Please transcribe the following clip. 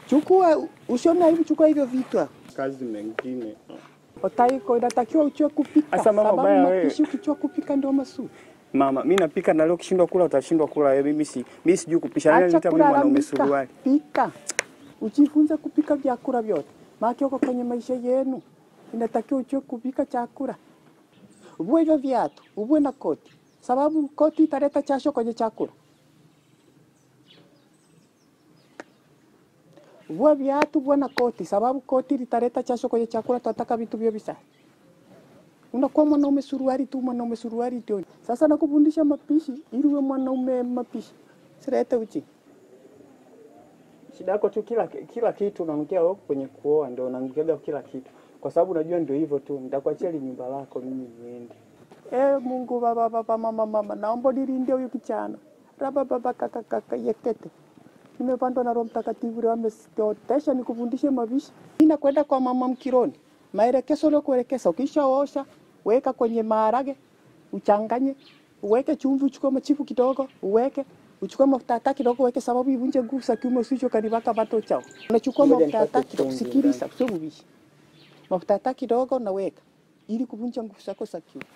Chukua, usione aibu, chukua hivyo vitu. Kazi mengine. Otaiko inatakiwa ujue kupika. Asa mama, sababu baya wewe. Mapishi ukijua kupika ndio mazuri. Mama, mimi napika na leo kishindwa kula utashindwa kula wewe. Mimi sijui kupisha. Nani Acha nita mimi mwanaume kulalamika. suruali. Pika. Ujifunze kupika vyakula vyote. Maana uko kwenye maisha yenu. Inatakiwa ujue kupika chakula. Uvue hivyo viatu, uvue na koti. Sababu koti italeta jasho kwenye chakula. Vua viatu, vua na koti, sababu koti litaleta jasho kwenye chakula, tunataka vitu vyo visafi. Unakuwa mwanaume suruali tu, mwanaume suruali tu. Sasa nakufundisha mapishi ili uwe mwanaume mapishi. Silete uchi. Shida yako tu kila kitu unaangukia wewe kwenye kuoa, ndio unaangukia kila kitu. Kwa sababu unajua ndio hivyo tu, nitakuachia ile nyumba lako mimi niende. Mungu baba baba mama mama, naomba nilinde huyu kijana. Raba baba kaka kaka yekete. Nimepandwa na Roho Mtakatifu leo amesitotesha nikufundishe mapishi. Mimi nakwenda kwa mama Mkironi. Maelekezo leo kuelekeza, ukishaosha weka kwenye maharage, uchanganye, uweke chumvi, uchukue machifu kidogo, uweke, uchukue mafuta hata kidogo uweke, sababu ivunje nguvu za kiume usije ukanibaka bato chao. Unachukua Ngoja mafuta hata nipate kidogo, chumvi sikiliza, ndani. sio ubishi. Mafuta hata kidogo naweka ili kuvunja nguvu zako za kiume.